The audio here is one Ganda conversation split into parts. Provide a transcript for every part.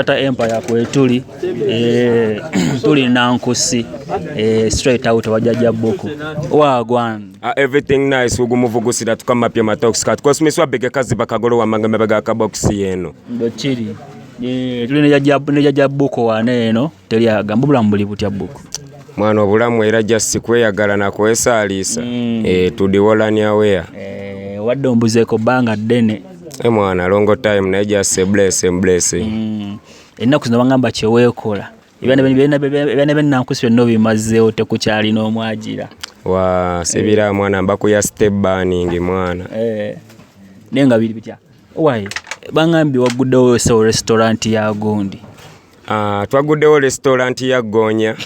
Tata Empire kwetuli tuli Nankusi, straight out wajajja Buku wagwan. Everything nice, ugumuvugusira tukamapya matox kat kosmiswa bege kazi bakagolo wamanga mabega ka box yeno. Bwekiri. Tuli ne jajja Buku wane eno teri agamba obulamu buli butya Buku. Mwana obulamu era just kweyagala na kwesaaliisa. Tudiwola aware. Wadde ombuzeeko bbanga ddene. Mwana long time naye just a blessing blessing. Ennaku zino bangamba kyeweekola. Ebyana by'Enankusi byonna obimazeewo tekukyalina omwagira. Wa sibira mwana mbakuya step banning mwana. Naye nga biri bitya? Why? Bangambye waguddewo so restaurant ya gundi. Twaguddewo restaurant ya Gonya.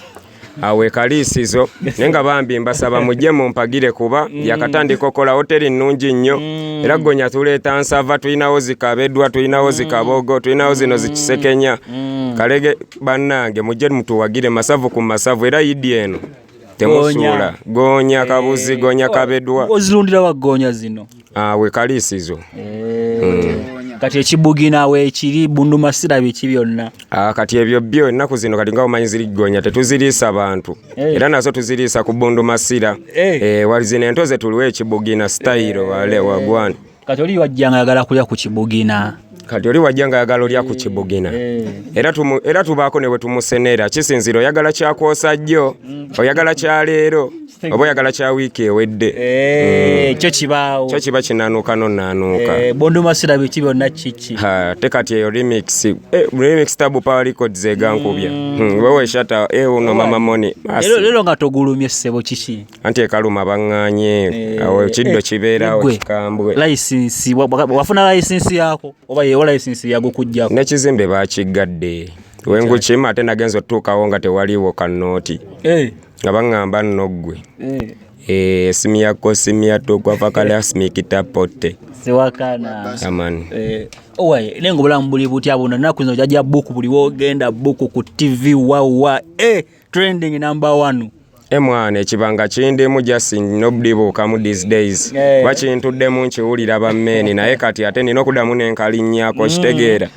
Awe kaliisizo naye nga bambi mbasaba mujje mumpagire kuba yakatandika okola hoteri nnungi nnyo. Era Gonya tuleeta nsava, tulinawo zikabedwa, tulinawo zikabogo, tulinawo zino zikisekenya. Kalege bannange mujje mutuwagire masavu ku masavu era yidi eno temusuula. Gonya kabuzi, gonya kabedwa. Ozirundira wa gonya zino? Awe kaliisizo. Kati ekibugina weekiri Bundu Masira biki byonna? Kati ebyo byo ennaku zino kati nga omanyi ziri gonya tetuziriisa bantu. Era nazo tuziriisa ku Bundu Masira. Wali zino ento ze tuliwo ekibugina style wale wagwana. Kati oli wajja nga ayagala kulya ku kibugina. Kati oli wajja nga ayagala olya ku kibugina. Era tubaako ne bwe tumusenera kisinziira oyagala kyakwosa jjo, oyagala kya leero, oba oyagala kya wiiki ewedde. Kyo kibaawo. Kyo kiba kinanuuka nonaanuuka. Bundu Masira biki byonna kiki? Te kati eyo remix, remix Tabu Power Records egankubya. Wewe shata, uno mama money. Leero nga togulumye ssebo kiki? Anti ekaluma baŋŋaanye. Awo kiddo kibeerawo kikambwe. License, wafuna license yako oba yeewo license yagukuggyako? N'ekizimbe baakiggadde. Wengukima ate nagenza otuukawo nga tewaliiwo kannooti. Nga baŋŋamba nno ggwe. Simyako simyato kwafakala simikita pote. Siwakana. Amani. Owaye, naye ng'obulamu buli butya buno? Ennaku zino jajja Buku buli w'ogenda Buku ku TV wawa. Trending number 1. Mwana ekibanga kindimu just nobudibuukamu these days. Kuba kintuddemu nkiwulira bammeeni naye kati ate nina okuddamu n'enkalinnyako kitegeera.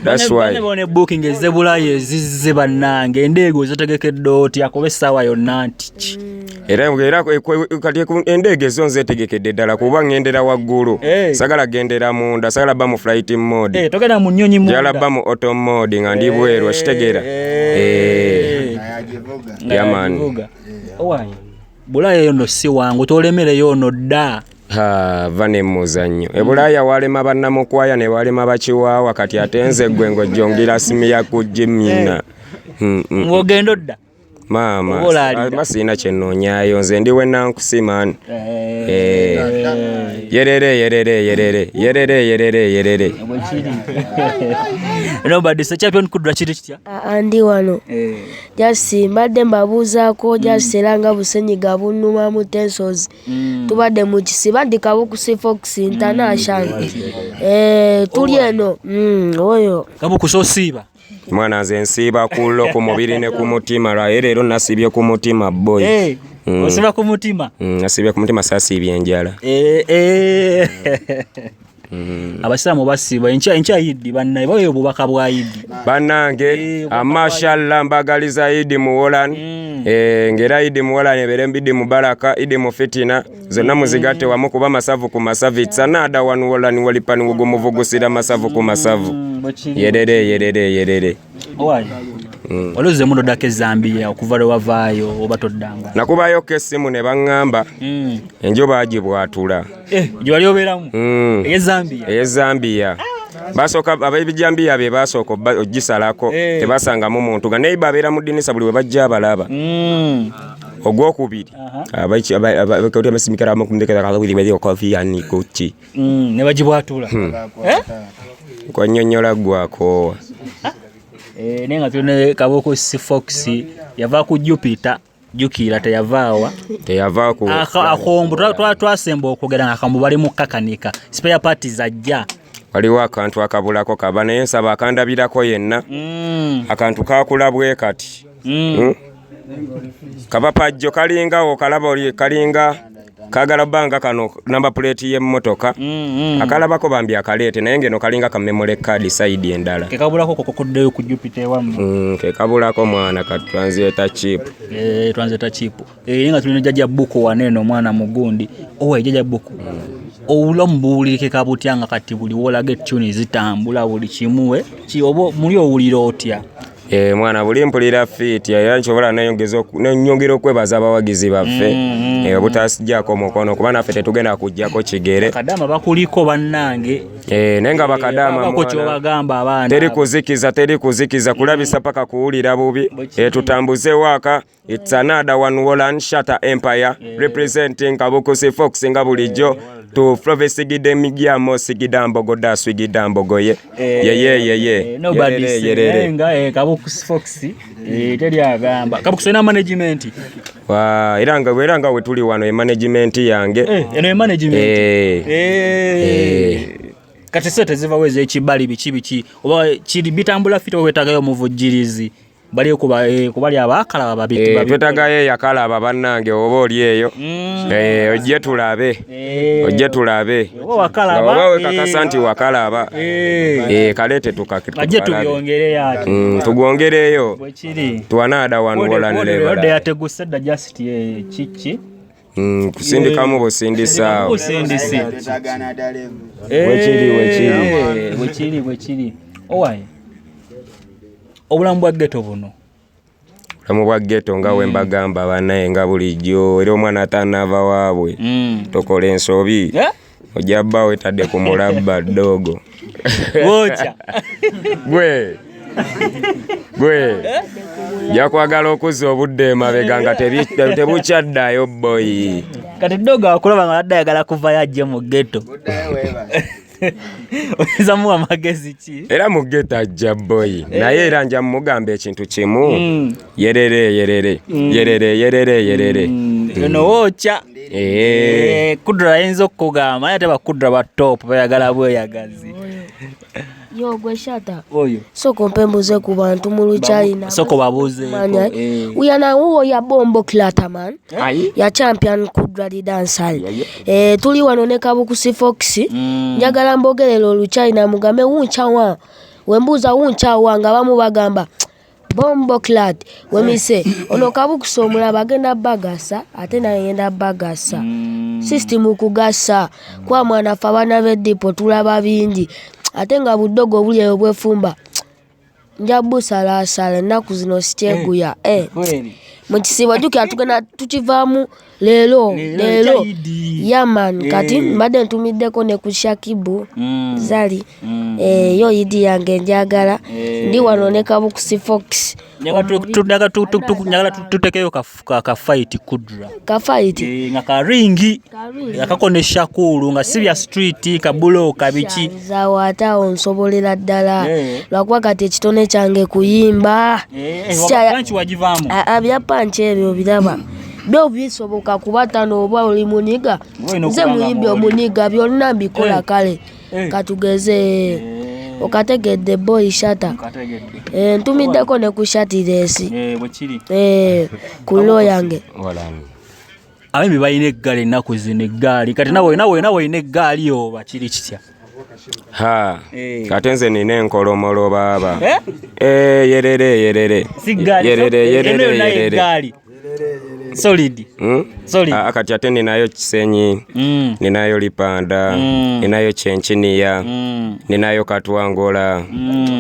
That's why. Bane bone booking ezebulayo ezizze bannange endeego zetegekedde otya kuba essaawa yonna nti ki? Era kati endeego ezo nzeetegekedde ddala kuba ŋŋendera waggulu. Sagala gendera munda, sagala bba mu flight mode. Togenda mu nnyonyi munda. Njagala bba mu auto mode nga ndi bweru okitegeera. Nga Yeah, man. yagivuga. Owaye, Bulaaya eyo nno si wangu, tolemereyo ono dda. Va ne muzannyo. E Bulaaya walema bannamukwaya ne walema bakiwaawa kati ate nze ggwe ng'ojjongira simiya ku gimina. Ng'ogenda odda? Maama, Oba olaalira? Sirina kye nnoonyaayo, nze ndi we Nankusi man. Yerere, yerere, yerere, yerere, yerere, yerere. Bwekiri. Nobody se champion Kudra kiri kitya? Ndi wano. Just mbadde mbabuuzaako just era nga busenyiga bunnumamu tensors. Tubadde mu kisiba ndi Kabukusi Fox International. Tuli eno. Oyo. Kabukusi osiiba? Mwana nze nsiiba ku lo ku mubiri ne ku mutima lwaye leero nasiibye ku mutima boy. Osiiba ku mutima? Nasiibye ku mutima saasiibye enjala. Abasiraamu basiiba enkya Idi bannaye baweeyo obubaka bwa Idi. Bannange, mashallah mbagaliza Idi mu Holland. Ng'era Idi mu Holland ebeere Idi mu baraka, Idi mu fitina, zonna muzigatte wamu kuba masavu ku masavu. It's another one Holland walipani gumuvugusira masavu ku masavu. Yerere, yerere, yerere. Owaye. Wali ozzeemu n'oddako e Zambia okuva lwe wavaayo oba toddanga? Nakubayoko essimu ne baŋŋamba enju baagibwatula. Gye wali obeeramu? Ey'e Zambia? Ey'e Zambia. Basooka ab'ebijambiya be basooka ogisalako, tebasangamu muntu nga naye babeera mu ddinisa buli we bajja abalaba. Ogwokubiri, Ne bagibwatula. Kwannyonnyola ggwakoowa. Naye nga tulina Kabukusi Fox yava ku Jupiter. Jjukira teyavaawa. Teyava ku Akombo, twasemba okwogera nga akombo bali mu kakanika. Spare parts zajja. Waliwo akantu akabulako kaba naye nsaba akandabirako yenna. Akantu kakula bwe kati. Kabapajjo kalinga okalaba oli kalinga Kagala bbanga kano number plate y'emmotoka. Akalabako bambi akaleete, naye ngeno kalinga ka memory card side endala. Kekabulako kokokuddeyo ku Jupiter ewammwe. Kekabulako mwana ka translator chip. Eh, translator chip. Eh, nga tulina jjajja Buko wano omwana mugundi. Owe jjajja Buko. Obulamu buwulikika butya nga kati buli wolaga ettuni zitambula buli kimu we ki oba muli owulira otya? Eh, mwana buli mpulira fit, era nsobola nenyongera okwebaza abawagizi baffe obutasijjako mukono, kuba naffe tetugenda kujjako kigere. Bakadaama bakuliko bannange. Eh, naye nga bakadaama Babako mwana, kyobagamba abaana. Teri kuzikiza, teri kuzikiza, kulabisa paka kuwulira bubi. Eh, tutambuze waka. It's another one, Wolan Shatter Empire representing Kabukusi Fox nga bulijjo to Flove Migiamo Sigidambogo da Swigidambogo ye ye ye ye ye. Nobody Yerere, say yerere. naye nga Kabukusi Fox teri agamba Kabukusi olina management. Wa, era nga we tuli wano e management yange. Eno e management. Kati sente zivawo ez'ekibali biki biki oba kiri bitambula fit, oba wetagayo omuvujjirizi bali kubali abaakalaba babiri? Twetagayo eyakalaba bannange, oba oli eyo ojje tulabe, ojje tulabe. Oba wakalaba, Oba wekakasa nti wakalaba, kaleete ajje tukalabe. Tubyongereyo ati. Tugwongereyo. Bwekiri. Tuwanada wano wolan Odde level. yateguse dda just kiki. Kusindikamu busindisaawo. Busindisi. Wekiri, wekiri. Bwekiri, bwekiri. Owaye obulamu bwa ghetto buno. Obulamu bwa ghetto nga we mbagamba bannaye nga bulijjo, era omwana atanaava waabwe tokola ensobi. Eh? Ojja bba wetadde ku mulabba ddogo. Wokya. Gwe gwe nja kwagala okuzza obudde emabega nga tebukyaddayo boyi. Kati ddogo akulaba nga adde ayagala kuvayo ajje mu ghetto, oyinza muwa amagezi ki? Era mu ghetto ajja boyi, naye era nja mugamba ekintu kimu: yerere yerere yerere yerere yerere. Eno wookya. Kudra ayinza okukugamba, naye ate bakudra ba top bayagala bweyagazi. Yo gwe Shata. Oyo. Soko mpe mbuze ku bantu mu Luchina. Soko babuuzeeko. Manya, uyana uwo ya bombo clataman Ayi. ya champion Kudra di dancehall. Tuli wano ne Kabukusi Fox. Njagala mbogerera Oluchina, mugambe wunchawa. Wembuuza wunchawa nga bamu bagamba bombo clat. Wemise ono Kabukusi omulaba agenda bagasa, ate naye ngenda bagasa. System kugasa kwa mwana ffe abaana b'eddipo tulaba bingi, ate nga buddogo obuli eyo bwefumba nja busalaasala ennaku zino sikyeguya. Kweli. Mu kisiibo jjukira tugenda tukivaamu leero. Leero, leero. Ekya Yaman kati mbadde ntumiddeko ne ku Shakibu Zali. Yo idi yange njagala. Ndi wano ne Kabukusi Fox. Njagala tutekeyo ka fight Kudra. Ka fight. Nga ka ring. Ka ring. Akako ne Shakuru nga si bya street kabuloka biki. Nzawo ate awo nsobolera ddala. Lwakuba kati ekitone kyange kuyimba. Punch wagivaamu. Aa, bya punch ebyo biraba. Byo bisoboka kuba tano oba oli muniga. Olina Nze okuba nga muyimbi mwoli. omuniga byonna mbikola kale. Katugeze. Okategedde boy Shata. Nkategedde. Ntumiddeko ne ku Shatiresi. Bwe kiri. Ku lo yange. Walani. Abayimbi balina eggaali ennaku zino, eggaali kati nawe olina eggaali oba kiri kitya? Ha. Kate nze nina enkolomolo baaba. Eh? Yerere yerere. Si ggaali. Yerere Eno yerere yonna yerere. eggaali solid. Solid. Ah, kati ate ninayo Kisenyi, ninayo Lipanda, ninayo Kyenkiniya, ninayo Katwangola.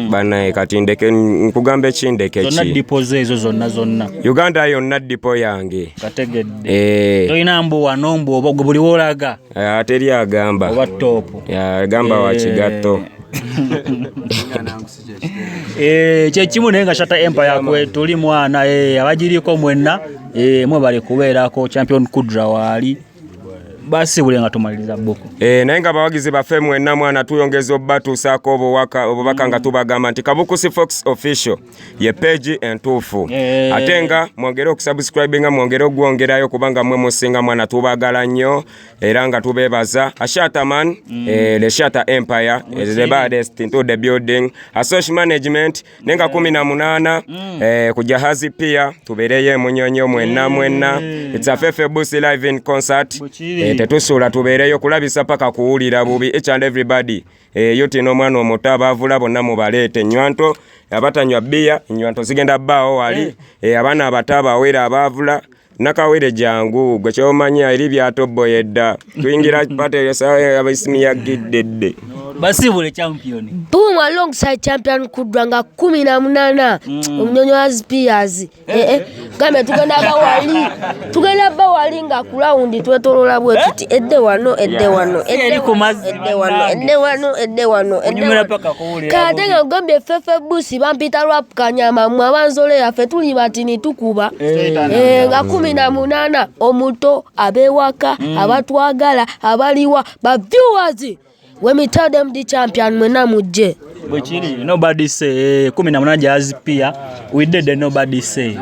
Banaye kati ndeke nkugambe ekindeke Zonna ki? Depot zo ezo zonna zonna. Uganda yonna depot yange. Kategedde. Eh, Tolina mbu wano mbu oba gwe buli wolaga ateri agamba. Oba top. Ya, gamba wa kigatto. Kyekimu naye nga Shatta Empire kwe tuli mwana, abagiriko mwenna, mwebale kubeerako. Champion Kudra waali. Basiibule nga tumaliriza buku. Naye nga abawagizi baffe mwenna, mwana, tuyongeza obbatuusaako obubaka nga tubagamba nti Kabukusi Fox Official ye page entuufu. Ate nga mwongere okusubscribinga, mwongere ogwongerayo, kubanga mwe musinga. Mwana, tubagala nnyo era nga tubeebaza. Ashataman, the Shata Empire is the baddest into the building, a social management. Naye nga 18, ku Jahazi Pia tubeereyo emunyonyo mwenna mwenna. It's a Fefe Busi live in concert. Bwekiri. Tetusuula, tubeereyo kulabisa paka kuwulira bubi. Each and everybody, yuti n'omwana omuto, abaavula bonna mubaleete. Enywanto, abatanywa bbiya, enywanto zigenda bbaawo wali. Abaana abato, abawere, abaavula nakawere, jangu gwe kyomanya eri byatobboye dda. Tuyingira pate abaisimi yagiddedde. Basiibule, champion. Boom, alongside champion Kudra nga 18, omunyonyo wa Spears. Gambe tugenda bawali, tugenda bawali nga ku round twetolola bwe tuti, edde wano, edde wano, edde Eri ku wano, mazzi, edde wano, bannange. edde wano, edde wano, edde Onyumira wano. paka kuwulira Kate bubi. nga gambye Fefe Busi bampita rap kanyama, mwe abanzole yaffe tuli batini tukuba. Nga 18, omuto, ab'ewaka, abatwagala, abaliwa ba viewers, when we tell them the champion, mwenna mujje. Bwekiri, nobody say, 18 Jahazi Pia, we did the nobody say.